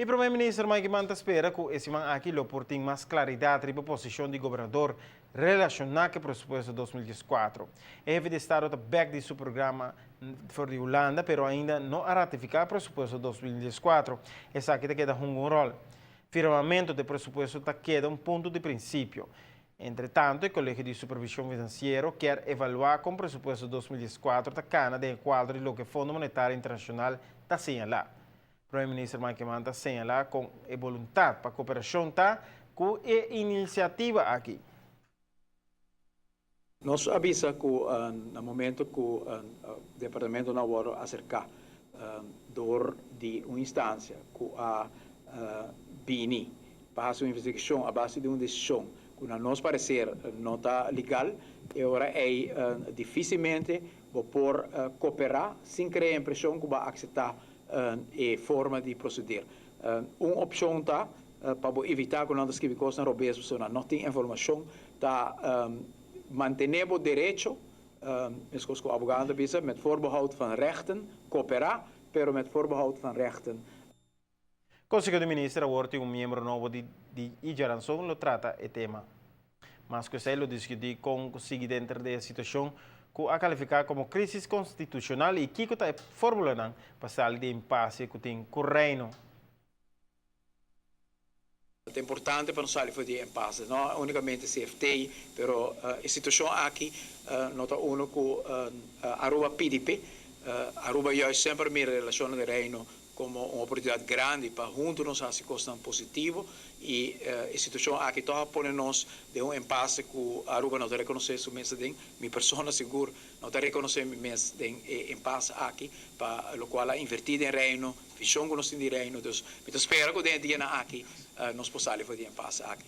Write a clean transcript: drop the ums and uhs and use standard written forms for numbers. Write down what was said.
E Prome Minister Mike Eman ta spera cu e siman aki lo por tin mas claridad riba posicion di Gobernador relaciona cu e presupuesto 2014. E hefe di Estado ta bek di su programa for di Hulanda, pero ainda no a ratifica e presupuesto 2014. Esaki ta keda hunga un rol. Firmamento di presupuesto ta keda un punto di principio. Entre tanto, e Colegio di Supervision Financiero kier evalua con presupuesto 2014 ta cana den cuadro di loke Fondo Monetario Internacional ta señala. Prome Minister Mike Eman ta señala cu e voluntad pa cooperacion ta cu e iniciativa aki. Nos a bisa cu na momento cu departamento a wordo acerca door di un instancia cu a bini pa haci un investigacion a base di un decision cu na nos parecer no ta legal, e ora ey dificilmente bo por coopera sin crea impresion cu bo a acepta e forma di proceder. Un opcion ta pa evita cu nan ta skirbi cos robes, so no tin informacion, ta mantene bo derecho, zoals cu abogado bisa, met voorbehoud van rechten, coopera, pero met voorbehoud van rechten. Conseho di Minister awor tin un miembro nobo di diaranson lo trata e tema. Mas cu esey lo discuti con sigui den e situacion cu a califica como crisis constitucional y kico ta e formula pa sali di impasse cu tin cu Reino. Ta importante pa nos sali for di impasse, no unicamente CFT, pero e situacion aki no ta uno cu Aruba PDP, Aruba juist semper mira relacion di Reino como un oportunidad grandi pa hunto nos haci cos positivo y e situacion aki ta pone nos den un impasse cu Aruba no ta reconoce su mes den, mi persona sigur no ta reconoce mi mes den impasse aki, pa locual a inverti den Reino, vision cu nos tin di Reino, dus mi ta spera cu den dia aki nos por sali for di impasse aki.